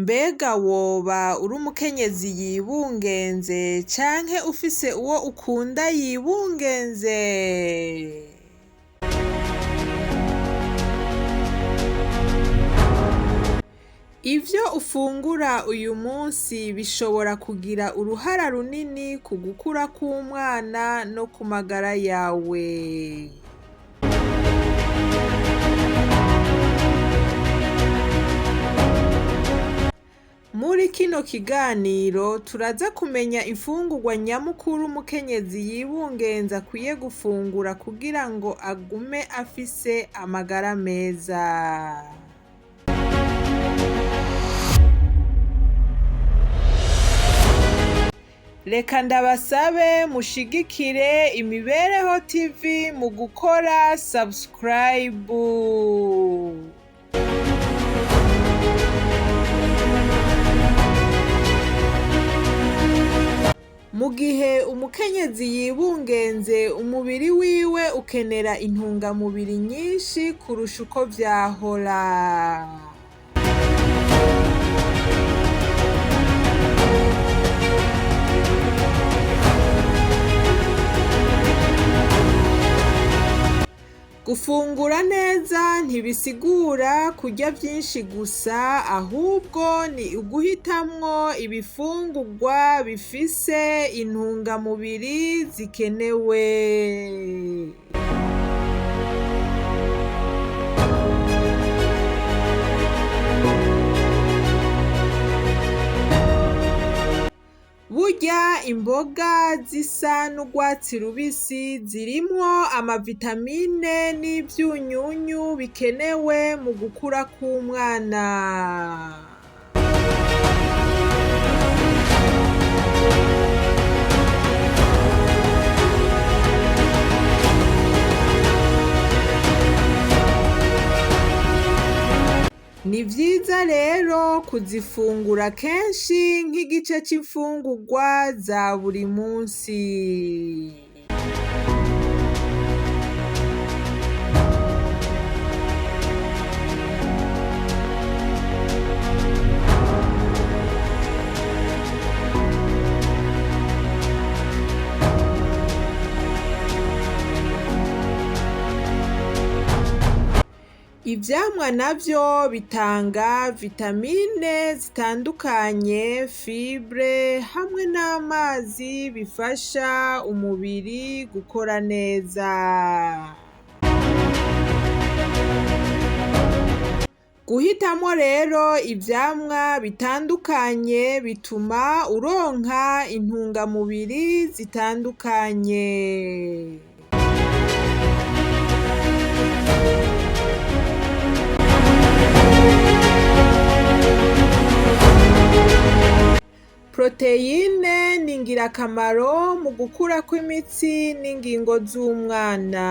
Mbega woba uri umukenyezi yibungenze canke ufise uwo ukunda yibungenze? Ivyo ufungura uyu munsi bishobora kugira uruhara runini ku gukura kw'umwana no ku magara yawe. Muri kino kiganiro turaza kumenya imfungurwa nyamukuru umukenyezi yibungenze akwiye gufungura kugira ngo agume afise amagara meza. Reka ndabasabe mushigikire Imibereho TV mu gukora subscribe. Mu gihe umukenyezi yibungenze umubiri wiwe ukenera intungamubiri nyinshi kurusha uko vyahora. Gufungura neza ntibisigura kurya vyinshi gusa ahubwo ni uguhitamwo ibifungurwa bifise intungamubiri zikenewe. Burya imboga zisa n'urwatsi rubisi zirimwo amavitamine n'ivyunyunyu bikenewe mu gukura kw'umwana. Ni vyiza rero kuzifungura kenshi nk'igice c'imfungurwa za buri munsi. Ivyamwa navyo bitanga vitamine zitandukanye, fibre hamwe n'amazi bifasha umubiri gukora neza. Guhitamwo rero ivyamwa bitandukanye bituma uronka intungamubiri zitandukanye. Proteyine ni ingirakamaro mu gukura kw'imitsi n'ingingo z'umwana.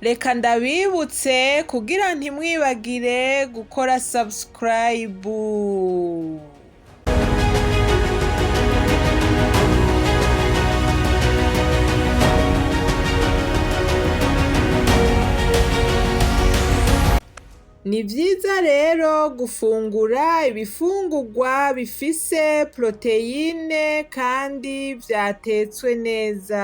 Reka ndabibutse kugira ntimwibagire gukora subscribe. Ni vyiza rero gufungura ibifungurwa bifise proteyine kandi vyatetswe neza.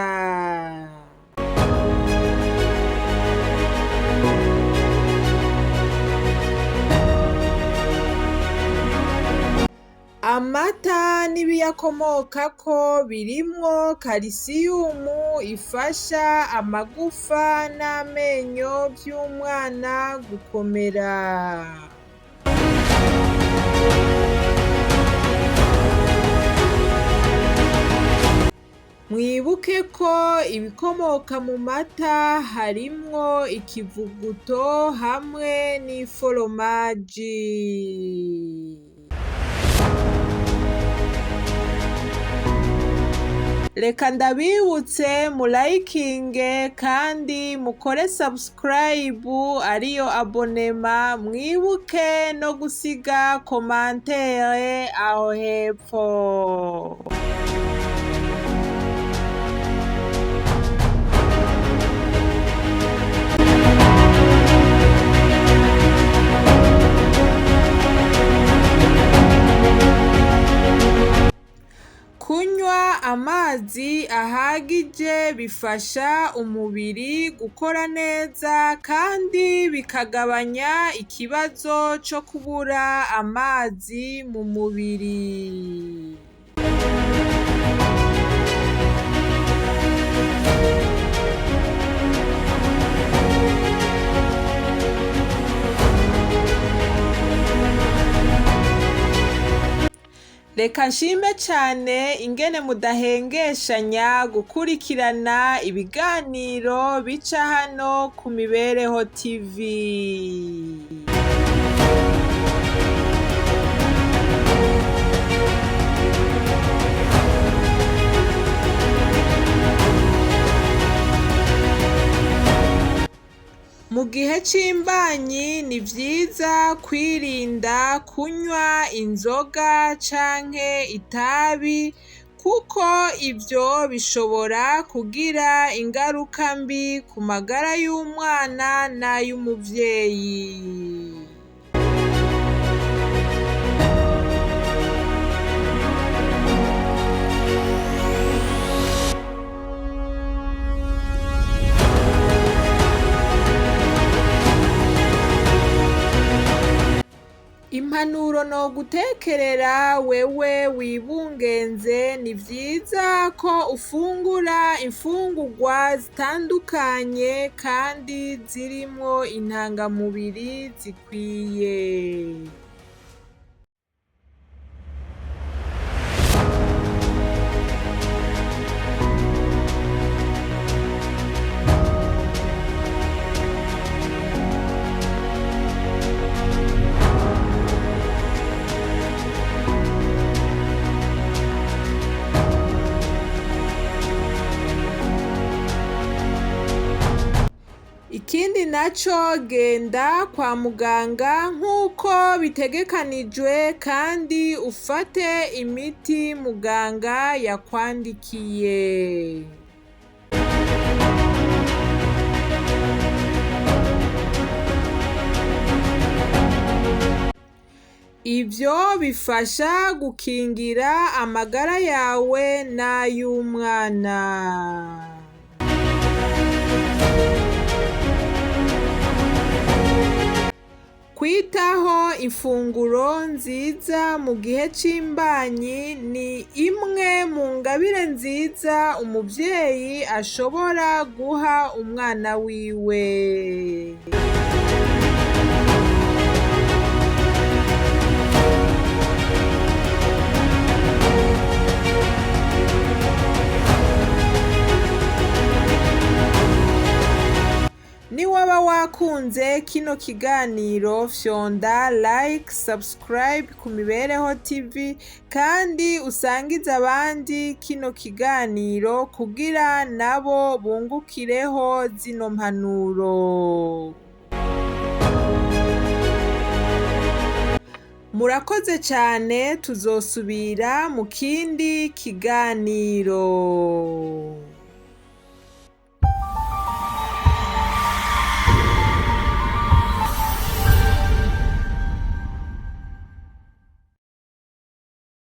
Amata n'ibiyakomokako birimwo karisiyumu ifasha amagufa n'amenyo vy'umwana gukomera. Mwibuke ko ibikomoka mu mata harimwo ikivuguto hamwe n'iforomaji. Reka ndabibutse murayikinge kandi mukore subscribe ariyo abonema, mwibuke no gusiga komantere aho hepfo. bifasha umubiri gukora neza kandi bikagabanya ikibazo co kubura amazi mu mubiri. Reka nshime cane ingene mudahengeshanya gukurikirana ibiganiro bica hano ku Mibereho TV. Mu gihe c'imbanyi ni vyiza kwirinda kunywa inzoga canke itabi kuko ivyo bishobora kugira ingaruka mbi ku magara y'umwana n'ay'umuvyeyi. Impanuro nogutekerera wewe wibungenze ni vyiza ko ufungura imfungurwa zitandukanye kandi zirimwo intangamubiri zikwiye. Ikindi naco genda kwa muganga nk'uko bitegekanijwe kandi ufate imiti muganga yakwandikiye. Ivyo bifasha gukingira amagara yawe n'ay'umwana. Kwitaho ifunguro nziza mu gihe c'imbanyi ni imwe mu ngabire nziza umuvyeyi ashobora guha umwana wiwe. Niwaba wakunze kino kiganiro fyonda like, subscribe ku Mibereho TV kandi usangize abandi kino kiganiro kugira nabo bungukireho zino mpanuro. Murakoze cane tuzosubira mu kindi kiganiro.